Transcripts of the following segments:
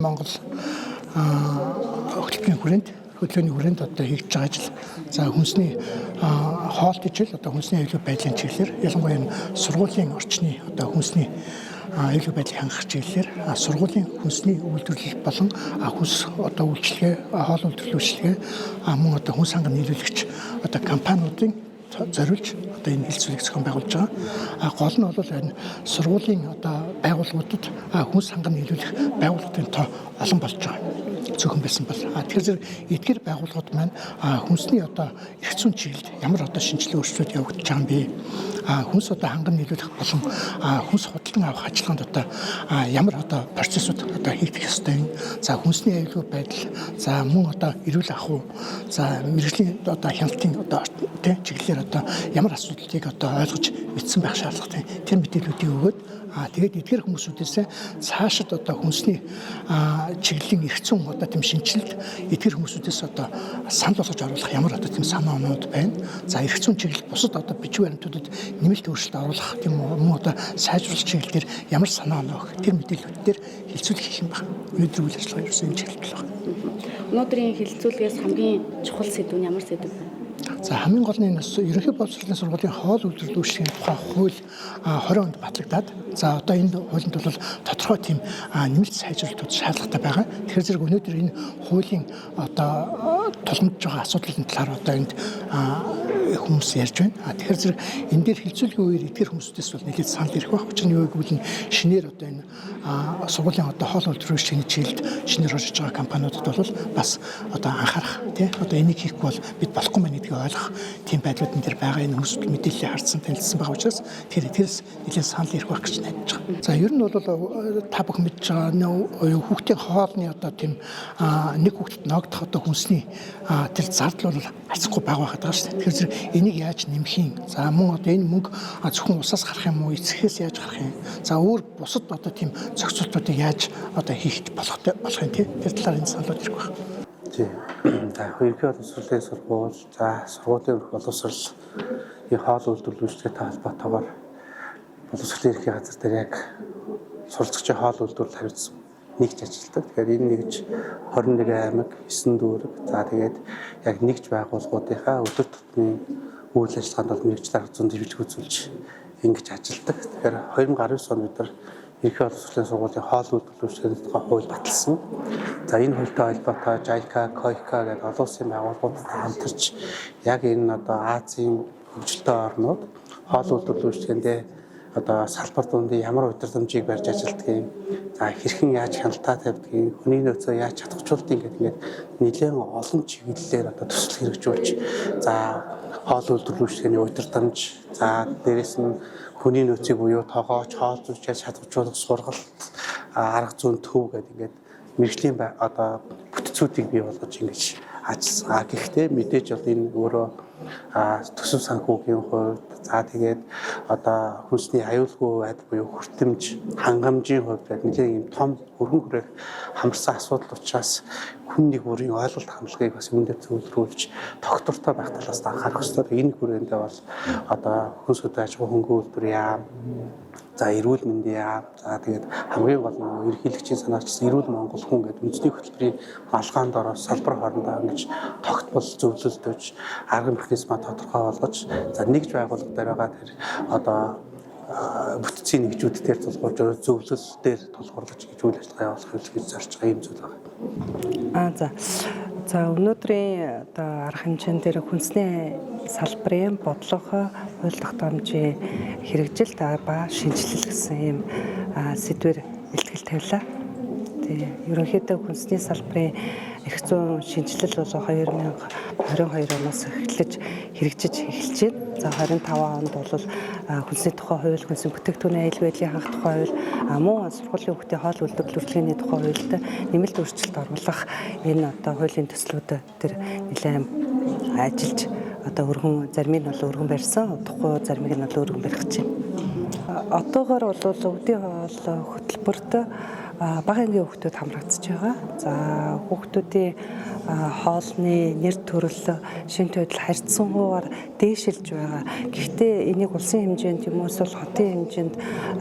Монгол хөтөлбөрийн хүрээнд хөдөлгөөний хүрээнд одоо хийж байгаа ажил, за хүнсний хоолт ижил, одоо хүнсний аюулгүй байдлын чиглэлээр, ялангуяа энэ сургуулийн орчны одоо хүнсний аюулгүй байдлыг хангах чиглэлээр сургуулийн хүнсний үйлдвэрлэл болон хүнс одоо үйлчилгээ, хоол үйлдвэрлэл үйлчилгээ, мөн одоо хүнс ханган нийлүүлэгч одоо компаниудын зориулж одоо энэ хэлцүүлгийг зохион байгуулж байгаа. Гол нь бол энэ сургуулийн одоо байгууллагуудад хүнс ханган нийлүүлэх байгууллагын тоо олон болж байгаа. Цөөхөн байсан бол. Тэгэхээр зэрэг эдгээр байгууллагууд маань хүнсний одоо эрх зүйн чиглэлд ямар одоо шинжилгээ өөрчлөлт явагдаж байгаа юм бэ? Хүнс одоо ханган нийлүүлэх болон хүнс худалдан авах ажиллагаанд одоо ямар одоо процессууд одоо хийгдэх ёстой юм. За хүнсний аюулгүй байдал, за мөн одоо эрүүл ахуй, за мэргэжлийн одоо хяналтын одоо тэ чиглэлээр одоо ямар асуудлыг одоо ойлгож мэдсэн байх шаардлагатай. Тэр мэдээллүүдийг өгөөд тэгээд эдгээр хүмүүсүүдээс цаашид одоо хүнсний чиглэлийн эрх зүйн одоо тийм шинжилэлд эдгээр хүмүүсүүдээс одоо санал болгож оруулах ямар одоо тийм санаа оноод байна. За эрх зүйн чиглэл бусад одоо бичиг баримтуудад нэмэлт өөрчлөлт оруулах тийм мөн одоо сайжруулах чиглэл дээр ямар санаа оноо өгөх тэр мэдээллүүд дээр хэлцүүлэх хийх юм байна. Өнөөдөр үйл ажиллагаа ерөөсөө энэ чиглэлд байна. Өнөөдрийн хэлцүүлгээс хамгийн чухал сэдэв нь ямар сэдэв вэ? За хамгийн гол нь энэ ерөнхий боловсролын сургуулийн хоол үйлдвэрлэл үйлчилгээний тухай хууль 20 онд батлагдаад, за одоо энэ хуулинд бол тодорхой тийм нэмэлт сайжруулалтууд шаардлагатай байгаа. Тэгэхээр зэрэг өнөөдөр энэ хуулийн одоо тулгамдж байгаа асуудлын талаар одоо энд хүмүүс ярьж байна. Тэгэхээр зэрэг энэ дээр хэлцүүлгийн үеэр эдгээр хүмүүсүүдээс бол нэлээд санал ирэх байх. Учир нь юу гэвэл шинээр одоо энэ сургуулийн одоо хоол үйлдвэрлэл үйлчилгээний чиглэлд шинээр орж иж байгаа компаниудад бол бас одоо анхаарах тий одоо энийг хийхгүй бол бид болохгүй мэн гэдгийг ойлгох тийм байдлууд энэ дээр байгаа. Энэ хүмүүсд мэдээлэл харсан, танилцсан байгаа учраас тэр тэрс нэлээд санал ирэх байх гэж найдаж байгаа. За ер нь бол та бүхэн мэдж байгаа хүүхдийн хоолны одоо тийм нэг хүүхдэд ногдох одоо хүнсний тэр зардал бол харьцангуй бага байхад байгаа шүү дээ. Тэгэхээр зэрэг энийг яаж нэмэх юм? За мөн одоо энэ мөнгө зөвхөн усаас гарах юм уу? Эцэхээс яаж гарах юм? За өөр бусад одоо тийм зохицуултуудыг яаж одоо хийх болох юм тий? Тэр талаар энэ саналууд ирэх байх. Тий. За ерөнхий боловсролын сургууль, за сургуулийн боловсрол и хоол үйлдвэрлэл үйлчилгээтэй холбоотойгоор боловсролын ерөнхий газар дээр яг суралцагчийн хоол үйлдвэрлэл хариуцсан нэгж ажилладаг. Тэгэхээр энэ нэгж 21 аймаг, 9 дүүрэг. За тэгээд яг нэгж байгууллагуудынхаа өдөр тутмын үйл ажиллагаанд бол мэргэжил арга зүйн дэвшлэг үзүүлж ингэж ажилладаг. Тэгэхээр 2019 онд бид нар ерөнхий боловсролын сургуулийн хоол үйлдвэрлэл үйлчилгээний тухай хууль баталсан. За энэ хуультай холбоотой JICA, KOICA гэдэг олон улсын байгууллагуудтай хамтарч яг энэ одоо Азийн хөгжилтэй орнууд хоол үйлдвэрлэл үйлчилгээндээ одоо салбар дундын ямар удирдамжийг барьж ажилладаг юм, за хэрхэн яаж хяналтаа тавьдаг юм, хүний нөөцөө яаж чадахжуулдаг гэдэг ингээд нэлээд олон чиглэлээр одоо төсөл хэрэгжүүлж, за хоол үйлдвэрлэл үйлчилгээний удирдамж, за дээрэс нь хүний нөөцийг буюу тогооч, хоол зүйч яаж чадахжуулах сургалт, арга зүйн төв гэдэг ингээд мэргэжлийн одоо бүтцүүдийг бий болгож ингэж ажилласан. Гэхдээ мэдээж бол энэ өөрөө төсөв санхүүгийн хувьд, за тэгээд одоо хүнсний аюулгүй байдал буюу хүртэмж, хангамжийн хувьд байд нэлээд юм том өргөн хүрээх хамарсан асуудал учраас хүн нэг бүрийн ойлголт хандлагыг бас үүн дээр төвлөрүүлж тогтвортой байх талаас нь анхаарах ёстой. Энэ хүрээндээ бол одоо хүнс хөдөө аж ахуй хөнгөн үйлдвэр яам, за эрүүл мэндийн яам, за тэгээд хамгийн гол нь ерөнхийлөгчийн санаачилсан эрүүл Монгол хүн гэдэг үндэсний хөтөлбөрийн малгаанд ороо салбар хоорондоо ингэж тогтмол зөвлөлдөж арга механизмаа тодорхой болгож, за нэгж байгууллага дээр байгаа тэр одоо бүтцийн нэгжүүд дээр тулгуурлаж, зөвлөл дээр тулгуурлаж гэж үйл ажиллагаа явуулах гэж зорж байгаа юм зүйл байна. За. За өнөөдрийн одоо арга хэмжээн дээр хүнсний салбарын бодлого, хууль тогтоомжийн хэрэгжил ба шинжилэл гэсэн ийм сэдвээр илтгэл тавилаа. Тий. Ерөнхийдөө хүнсний салбарын эрх зүйн шинжилэл бол 2022 оноос эхлэж хэрэгжиж эхэлж байна. За 25 онд бол хүнсний тухай хууль, хүнсний бүтээгдэхүүний аюулгүй байдлыг хангах тухай хууль, мөн сургуулийн хүүхдийн хоол үйлдвэрлэл үйлчилгээний тухай хуульд нэмэлт өөрчлөлт оруулах энэ одоо хуулийн төслүүд төр нэлээд ажиллаж одоо өргөн зарим нь бол өргөн барьсан, удахгүй заримыг нь бол өргөн барих гэж байна. Одоогоор бол өвдийн хоол хөтөлбөрт бага ангийн хүүхдүүд хамрагдаж байгаа. За хүүхдүүдийн Хоолны нэр төрөл, шинэ байдал харьцангуйгаар дээшилж байгаа. Гэхдээ энийг улсын хэмжээнд юм уу эсвэл хотын хэмжээнд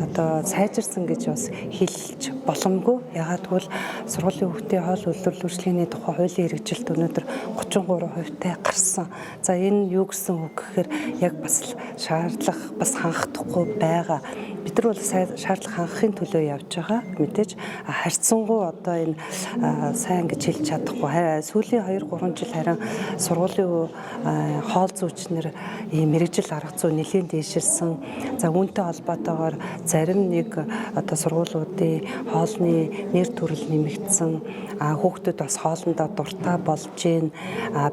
одоо сайжирсан гэж бас хэлж боломгүй. Яагаад гэвэл сургуулийн хүүхдийн хоол үйлдвэрлэл үйлчилгээний тухай хуулийн хэрэгжилт өнөөдөр 33% тай гарсан. За, энэ юу гэсэн үг гэхээр яг бас шаардлага бас хангахдахгүй байгаа. Бид нар бол шаардлага хангахын төлөө явж байгаа. Мэдээж харьцангуй одоо энэ сайн гэж хэлж чадахгүй. Сүүлийн 2 3 жил харин сургуулийн хоол зүйчнэр ийм мэргэжил арга зүй нэлээн дээшилсэн. За, үүнтэй холбоотойгоор зарим нэг одоо сургуулиудын хоолны нэр төрөл нэмэгдсэн. Хүүхдүүд бас хоолндоо дуртай болж гин.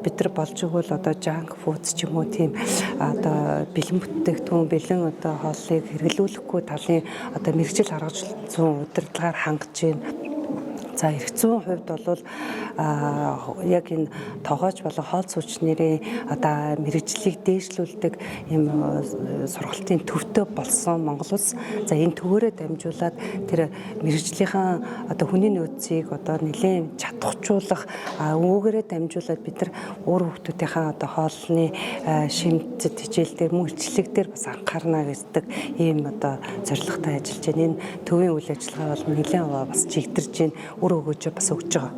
Бид нар болж өгвөл одоо junk food ч юм уу, тийм одоо бэлэн бүтээгдэхүүн, бэлэн одоо хоолыг хэрэглүүлэхгүй талын одоо мэргэжил арга зүйн удирдлагаар хангаж байна. За, эрх зүйн хувьд бол яг энэ тогооч болон хоол зүйчнэрийн одоо мэргэжлийг дээшлүүлдэг юм сургалтын төвтэй болсон Монгол улс. За, энэ төвөөрөө дамжуулаад тэр мэргэжлийнхаа одоо хүний нөөцийг одоо нэлээд чадахжуулах, үүгээрээ дамжуулаад бид нар өөр хүүхдүүдийнхээ одоо хоолны шимт хичээл дээр, мөн илчлэг дээр бас анхаарна гэдэг ийм одоо зорилготой ажиллаж байна. Энэ төвийн үйл ажиллагаа бол нэлээд бас чигдэрж байна, үр өгөөжөө бас өгч байгаа.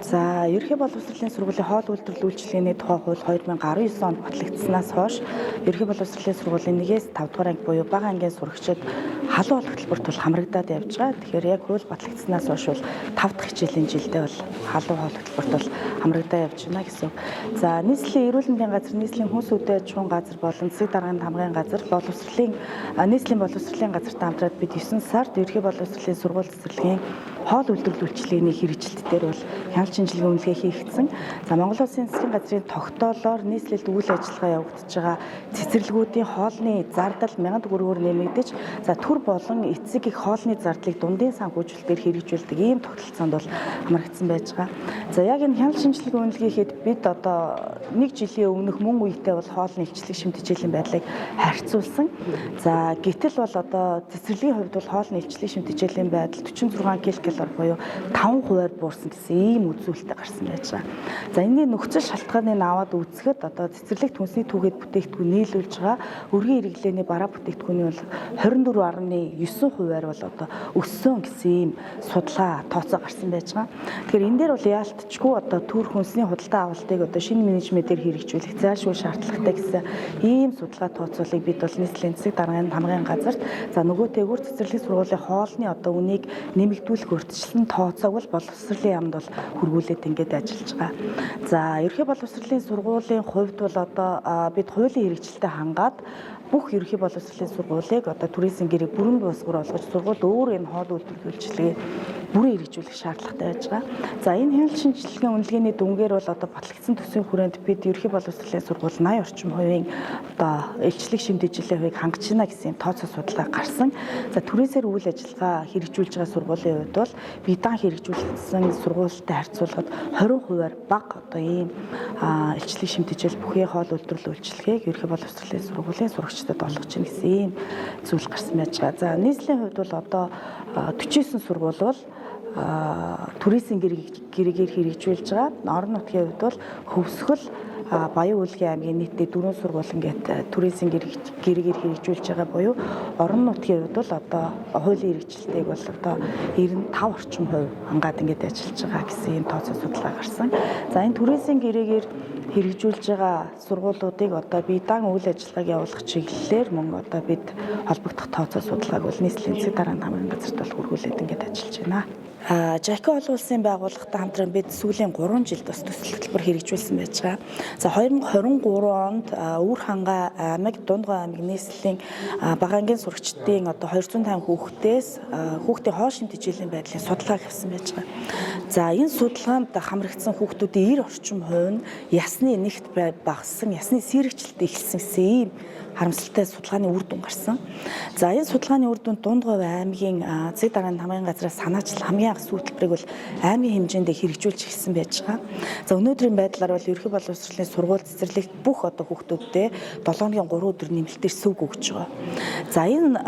За, ерөнхий боловсролын сургуулийн хоол үйлдвэрлэл үйлчилгээний тухай хууль 2019 онд батлагдсанаас хойш ерөнхий боловсролын сургуулийн 1-ээс 5 дугаар анги буюу бага ангийн сурагчид халуун хоол хөтөлбөрт бол хамрагдаад явж байгаа. Тэгэхээр яг хууль батлагдсанаас хойш бол 5 дахь хичээлийн жилдээ бол халуун хоол хөтөлбөрт бол хамрагдаад явж байна гэсэн үг. За, нийслэлийн эрүүл мэндийн газар, нийслэлийн хүнс хөдөө аж ахуйн газар болон засаг даргын хамгын газар, боловсролын нийслэлийн боловсролын газартай хамтраад бид 9 сард ерөнхий боловсролын сургууль цэцэрлэгийн хоол үйлдвэрлэл үйлчилгээний хэрэгжилт дээр бол хяналт шинжилгээ үнэлгээ хийгдсэн. За, Монгол Улсын засгийн газрын тогтоолоор нийслэлд үйл ажиллагаа явагдаж байгаа цэцэрлэгүүдийн хоолны зардал 1000 төгрөгөөр нэмэгдэж, за, төр болон эцэг их хоолны зардлыг дундын санхүүжилтээр хэрэгжүүлдэг ийм тогтолцоонд бол хамрагдсан байж байгаа. За, яг энэ хяналт шинжилгээ үнэлгээ хийхэд бид одоо нэг жилийн өмнөх мөн үетэй бол хоолны илчлэг шимт хичээлийн байдлыг харьцуулсан. За, гэтэл бол одоо цэцэрлэгийн хувьд бол хоолны илчлэг шимт хичээлийн байдал 46 ккал буюу 5 хувиар буурсан гэсэн ийм үзүүлэлт гарсан байж байгаа. За, энэний нөхцөл шалтгааныг аваад үзэхэд одоо цэцэрлэгт хүнсний түүхэд бүтээгдэхүүн нийлүүлж байгаа өргөн хэрэглээний бараа бүтээгдэхүүний бол 24.9 хувиар бол одоо өссөн гэсэн ийм судалгаа тооцоо гарсан байж байгаа. Тэгэхээр энэ дээр бол яалтчгүй одоо төр хүнсний худалдаа авалтыг одоо шинэ менежментээр хэрэгжүүлэх зайлшгүй шаардлагатай гэсэн ийм судалгаа тооцоолыг бид бол нийслэлийн засаг даргын хамгын газарт, за, нөгөө тэгүр цэцэрлэг сургуулийн хоолны одоо үнийг нэмэгдүүлэх урьдчилсан тооцоог бол боловсролын яамд бол хүргүүлээд ингээд ажиллаж байгаа. За, ерөнхий боловсролын сургуулийн хувьд бол одоо бид хуулийн хэрэгжилтэд хангаад бүх ерөнхий боловсролын сургуулийг одоо түрээсийн гэрээг бүрэн дуусгар олгож, сургууль өөр энэ хоол үйлдвэрлэл үйлчилгээ бүрэн хэрэгжүүлэх шаардлагатай байж байгаа. За, энэ хяналт шинжилгээний үнэлгээний дүнгээр бол одоо батлагдсан төсвийн хүрээнд бид ерөнхий боловсролын сургууль 80 орчим хувийн одоо илчлэг шимт хичээлийн хувийг хангаж байна гэсэн юм тооцоо судалгаа гарсан. За, түрээсээр үйл ажиллагаа хэрэгжүүлж байгаа сургуулийн хувьд бол бидан хэрэгжүүлсэн сургуультай харьцуулахад 20 хувиар бага одоо ийм илчлэг шимт хичээл бүхий хоол үйлдвэрлэл үйлчилгээг ерөнхий боловсролын сургуулийн сурагчдад олгож байна гэсэн ийм зүйл гарсан байж байгаа. За, нийслэлийн хувьд бол одоо 49 сургууль бол түрээсийн гэрээгээр хэрэгжүүлж байгаа. Орон нутгийн хувьд бол Хөвсгөл, Баян Үйлгийн аймгийн нийтдээ дөрвөн сургууль ингээд түрээсийн гэрээгээр хэрэгжүүлж байгаа буюу орон нутгийн хувьд бол одоо хуулийн хэрэгжилтийг бол одоо 95 орчим хувь хангаад ингээд ажиллаж байгаа гэсэн ийм тооцоо судалгаа гарсан. За, энэ түрээсийн гэрээгээр хэрэгжүүлж байгаа сургуулиудыг одоо бидан үйл ажиллагааг явуулах чиглэлээр мөн одоо бид холбогдох тооцоо судалгааг бол нийслэлийн засаг даргын хамгын газарт бол хүргүүлээд ингээд ажиллаж байна. Жаки олон улсын байгууллагатай хамтран бид сүүлийн 3 жилд бас төсөл хөтөлбөр хэрэгжүүлсэн байж байгаа. За, 2023 онд Өвөр хангай аймаг, Дундгой аймаг нийслэлийн бага ангийн сурагчдын одоо 250 хүүхдээс хүүхдийн хоол шимт хичээлийн байдлын судалгааг авсан байж байгаа. За, энэ судалгаанд хамрагдсан хүүхдүүдийн 90 орчим хувь нь ясны нэгт багассан, ясны сэрэгчлэлт эхэлсэн гэсэн ийм Харамсалтай судалгааны үр дүн гарсан. За энэ судалгааны үр дүнд Дундговь аймгийн засаг даргын хамгааллын газраас санаачлал хамгийн анх сүү хөтөлбөрийг бол аймгийн хэмжээнд хэрэгжүүлж эхэлсэн байж байгаа. За өнөөдрийн байдлаар бол ерөнхий боловсролын сургууль цэцэрлэгт бүх одоо хүүхдүүддээ 7 хоногийн 3 өдөр нэмэлтээр сүг өгч байгаа. За энэ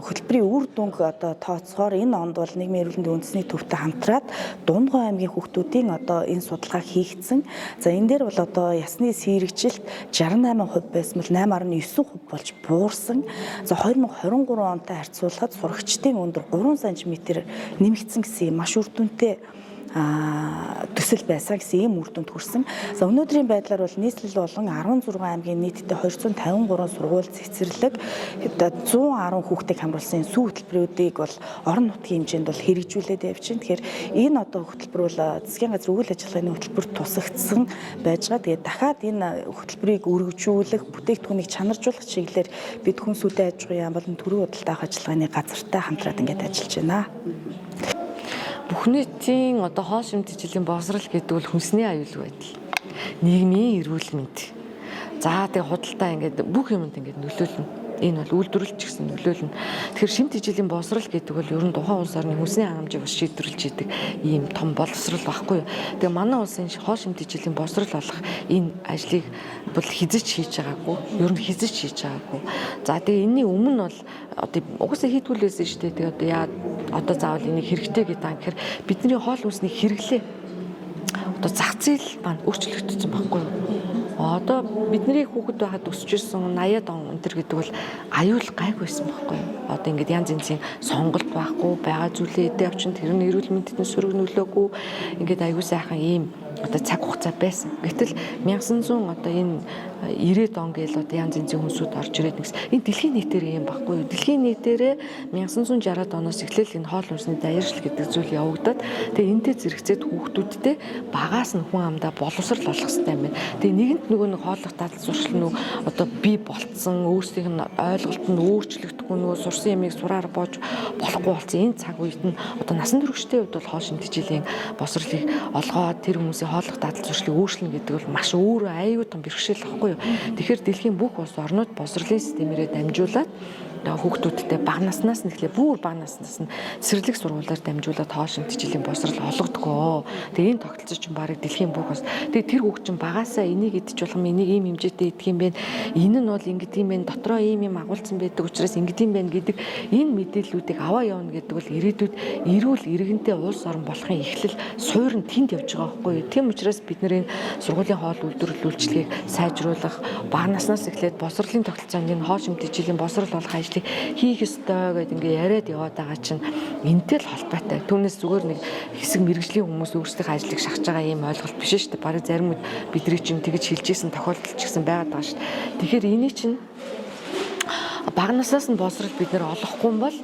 хөтөлбөрийн үр дүнг одоо тооцохоор энэ онд бол нийгмийн эрүүл мэндийн үндэсний төвтэй хамтраад Дундгой аймгийн хүүхдүүдийн одоо энэ судалгаа хийгдсэн. За энэ дээр бол одоо ясны сэрэгжилт 68% байсан бол 8.9% болж буурсан. За 2023 онтой харьцуулахад сурагчдын өндөр 3 см нэмэгдсэн гэсэн маш үр дүнтэй төсөл байсан гэсэн ийм үр дүнд хүрсэн. За өнөөдрийн байдлаар бол нийслэл болон 16 аймгийн нийтдээ 253 сургууль цэцэрлэг 110 хүүхдийг хамруулсан сүү хөтөлбөрүүдийг бол орон нутгийн хэмжээнд бол хэрэгжүүлээд явж байна. Тэгэхээр энэ одоо хөтөлбөр бол засгийн газар үйл ажиллагааны хөтөлбөрт тусагдсан байж байгаа. Тэгээд дахиад энэ хөтөлбөрийг өргөжүүлэх, бүтээгдэхүүнийг чанаржуулах чиглэлээр бид хүн сүдэн аж ахуйн яам болон төрийн худалдаа авах ажиллагааны газартай хамтраад ингээд ажиллаж байна. Бүх нийтийн одоо хоол шимт ижилийн боловсрал гэдэг бол хүнсний аюулгүй байдал. Нийгмийн эрүүл мэнд. За тэгээ худалдаа ингээд бүх юмд ингээд нөлөөлнө. Энэ бол үйлдвэрлэлч гэсэн нөлөөлнө. Тэгэхээр шимт ижилийн боловсрал гэдэг бол ер нь тухайн улс орны хүнсний хангамжийг бас шийдвэрлэж идэг ийм том боловсрал байхгүй юу. Тэгээ манай улсын хоол шимт ижилийн боловсрал болох энэ ажлыг бол хизэж хийж байгаагүй. Ер нь хизэж хийж байгаагүй. За тэгээ энэний өмнө бол одоо угаасаа хийдгүүлээсэн шүү дээ. Тэгээ одоо яа одоо заавал энийг хэрэгтэй гэдэг юм гэхээр бидний хоол хүнсний хэрэглээ одоо зах зээл маань өөрчлөгдсөн байхгүй юу? Одоо бидний хүүхэд байхад өсөж ирсэн 80-ад он энэ төр гэдэг бол аюул гайг байсан байхгүй юу? Одоо ингээд янз янзын сонголт байхгүй, байгаа зүйлээ эдээ авчин тэр нь эрүүл мэндэд нь сөрөг нөлөөгүй ингээд аюул сайхан ийм одоо цаг хугацаа байсан. Гэтэл 1900 одоо энэ 90-ад он гээл одоо янз янзын хүмүүсүүд орж ирээд нэгс энэ дэлхийн нийтээр юм баггүй юу? Дэлхийн нийтээрээ 1960-ад оноос эхлээл энэ хоол хүнсний даяаршил гэдэг зүйл явагдаад тэгээ энтэй зэрэгцээд хүүхдүүдтэй багаас нь хүн амдаа боловсрал олох хэрэгтэй юм байна. Тэгээ нэгэнт нөгөө нэг хооллох дадал зуршил нүү одоо бий болцсон өөрсдийнх нь ойлголт нь өөрчлөгдөхгүй нөгөө сурсан ямыг сураар боож болохгүй болсон энэ цаг үед нь одоо насан туршидтын хувьд бол хоол шимтгийлийн боловсролыг олгоод тэр хүмүүсийн хооллох дадал зуршлыг өөрчилнө гэдэг бол маш өөрөө аюу том бэрхшээл байхгүй юу. Тэгэхээр дэлхийн бүх улс орнууд боловсролын системээрээ дамжуулаад хүүхдүүдтэй бага наснаас нь эхлээ бүр бага наснаас нь цэцэрлэг сургуулиар дамжуулаад хоол шимтгийлийн боловсрол олгодгоо. Тэгээ энэ тогтолцоо чинь бараг дэлхийн бүх улс. Тэгээ тэр хүүхд чинь багасаа энийг идэж болох юм, энийг ийм хэмжээтэй идэх юм бэ? Энэ нь бол ингэдэг юм бэ? Дотроо ийм юм агуулсан байдаг учраас ингэдэг юм байна гэдэг энэ мэдээллүүдийг аваа явна гэдэг бол ирээдүйд эрүүл иргэнтэй улс орн болохын эхлэл суур нь тэнд явж байгаа байхгүй юу? Тийм учраас бид нар энэ сургуулийн хоол үйлдвэрлэл үйлчилгээг сайжруулах, бага наснаас эхлээд боловсролын тогтолцоонд энэ хоол шимтгийлийн боловсрол олох ажлыг хийх ёстой гэдээ ингээ яриад яваад байгаа чинь энтэй л холбоотой. Түүнээс зүгээр нэг хэсэг мэрэгжлийн хүмүүс өөрсдийнхөө ажлыг шахаж байгаа ийм ойлголт биш шүү дээ. Бараг зарим үед бидний чинь тэгж хэлжсэн тохиолдол ч гэсэн байгаад байгаа шүү дээ. Тэгэхээр энийг чинь бага наснаас нь боловсрол бид нэр олохгүй юм бол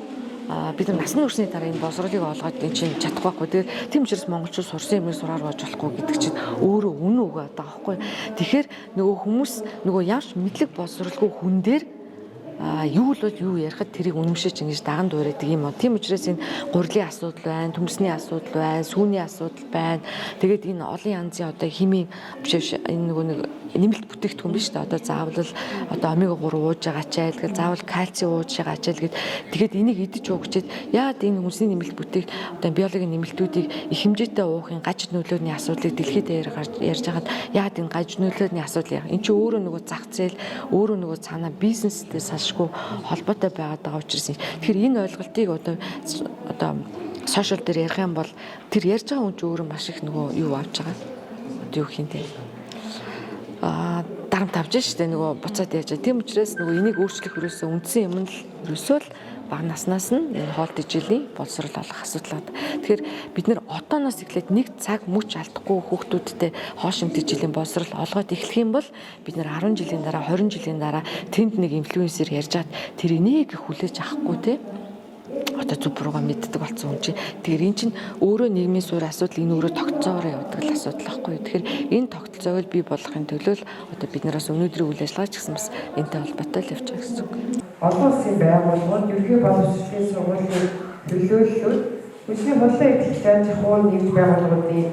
бид нар насны хүрсний дараа энэ боловсролыг олгоод энэ чинь чадахгүй байхгүй. Тэгэхээр тийм учраас монголчууд сурсан юмыг сураар болж болохгүй гэдэг чинь өөрөө үнэн үг байгаа байхгүй. Тэгэхээр нөгөө хүмүүс нөгөө ямарч мэдлэг боловсролгүй хүн дээр юу л бол юу ярихад тэрийг үнэмшиж ингэж даган дуурайдаг юм уу. Тийм учраас энэ гурилын асуудал байна, төмсний асуудал байна, сүүний асуудал байна. Тэгээд энэ олон янзын одоо химийн биш энэ нөгөө нэг нэмэлт бүтээгдэхүүн биш үү? Одоо заавал одоо омега 3 ууж байгаа ачаал гэл заавал кальци ууж байгаа ачаал гэд тэгээд энийг идэж уугчээд яагаад энэ хүнсний нэмэлт бүтээгт одоо биологийн нэмэлтүүдийг их хэмжээтэй уухын гаж нөлөөний асуудлыг дэлхийд даяар гарч ярьж байхад яагаад энэ гаж нөлөөний асуудал яа? Энд чинь өөрөө нөгөө зах зээл, өөрөө нөгөө цаанаа бизнестэй салшгүй холбоотой байгаад байгаа учраас тэгэхээр энэ ойлголтыг одоо сошиал дээр ярих юм бол тэр ярьж байгаа хүн чинь өөрөө маш их нөгөө юу авч байгаа. Одоо юу гэх юм те дарамт авч штэ нөгөө буцаад яаж. Тийм учраас нөгөө энийг өөрчлөх ерөөсөө үндсэн юм л ерөөсөө л бага наснаас нь энэ хоол тэжээлийн боловсрол олох асуудал байна. Тэгэхээр бид нэр одооноос эхлээд нэг цаг мөч алдахгүй хүүхдүүдтэй хоол шимт тэжээлийн боловсрол олгоод эхлэх юм бол бид нэр 10 жилийн дараа 20 жилийн дараа тэнд нэг инфлюенсер ярьж хаад тэр энийг хүлээж авахгүй те одоо зүг буруугаа мэддэг болсон хүн чинь. Тэгэхээр эн чинь өөрөө нийгмийн суурь асуудал, энэ өөрөө тогтцоогоор явдаг л асуудал байхгүй юу. Тэгэхээр энэ тогтолцоог л бий болгохын төлөө л одоо бид нараас өнөөдрийн үйл ажиллагаа ч гэсэн бас энэтэй холбоотой л явж байгаа гэсэн үг. Олон улсын байгууллагууд, ерөнхий боловсролын сургуулийн төлөөллүүд, хүнсний худлаа идэвхтэй аж ахуйн нэгж байгууллагуудын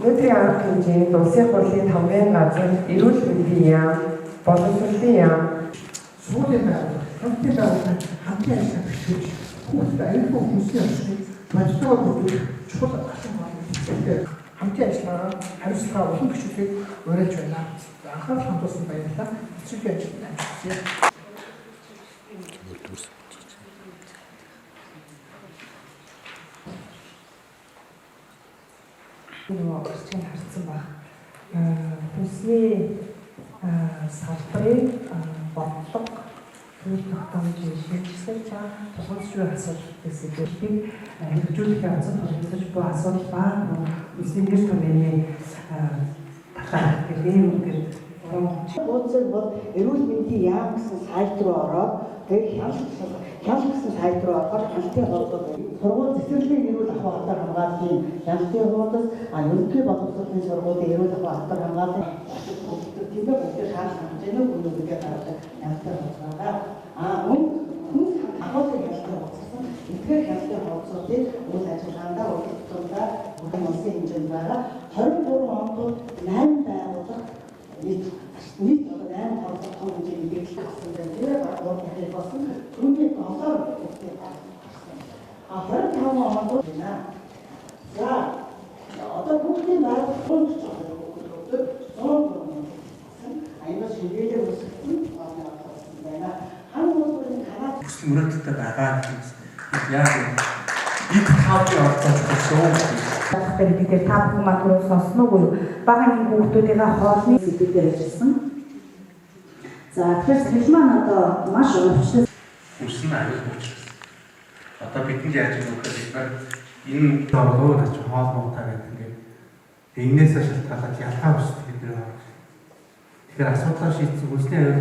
Өнөөдрийн арга хэмжээнд улсын хурлын хамгийн газар, эрүүл мэндийн яам, боловсролын яам, Сургуулийн байгууллага, хамтын байгууллагын хамтын ажиллагаа бэхжүүлж, хүүхдэд аюулгүй хүнсний орчныг бодитойгоор бүрдүүлэх чухал алхам болно. Тэгэхээр хамтын ажиллагаа, хариуцлага улам бэхжүүлэхийг уриалж байна. Анхаарал хандуулсан баярлалаа. Эцрийн ажилд амжилт хүсье. Нөгөө орчийг харсан баг. Хүнсний салбарын бодлого, хууль тогтоомжийн шинжилгээ ба тулгамдч буй асуудал гэсэн зүйлийг хэрэгжүүлэх явцад тулгамдч буй асуудал ба хүнсний нэр түмэний талаар гэх ийм ингээд уран Хуудсыг бол эрүүл мэндийн яам гэсэн сайт руу ороод тэгээд хяналт гэсэн сайт руу орохоор хяналтын хуудас сургууль цэцэрлэгийн эрүүл ахуй хатар хамгааллын хяналтын хуудас, ерөнхий боловсролын сургуулийн эрүүл ахуй хатар хамгааллын тийм ээ бүгд шаардлага хэмжээний хүмүүстээ гаргадаг хяналтын хуудас байгаа. Мөн хүнс агуулгын хяналтын хуудас эдгээр хяналтын хуудасуудыг үйл ажиллагаандаа үйл тутамдаа бүрэн улсын хэмжээнд байгаа 23 онд бол 8 байгууллага нийт одоо 8 тоолох том хэмжээний бэлтгэл авсан байна. Тэр баг 3 дахин болсон. Түүний 7-оор бэлтгэл авсан. 25 онд бол байна. За одоо бүгдийн байгууллага хүүхдүүд 103 болсон. Энэ шигэлээр өсгсөн болсон байна. Хан улсын Канада хүсэл мөрөөдөлтэй байгаа гэдэг нь яг иг тавын оролцоо чухал шүү. гэдэг дээр та бүхэн маань түрүү сонссон уу? Бага ангийн хүүхдүүдийнхээ хоолны сэдвээр ажилласан. За тэгэхээр цэцэрлэг маань одоо маш өвчлөл Хүнс нь аюулгүй учраас. Одоо бидэнд яаж юм бэ гэхээр бид нар энэ орлоо наа чи хоол муутай гэдэг ингээд энээсээ шалтгаалаад ялгаа үүсдэг бид нар. Тэгэхээр асуудлаа шийдсэн хүнсний аюулгүй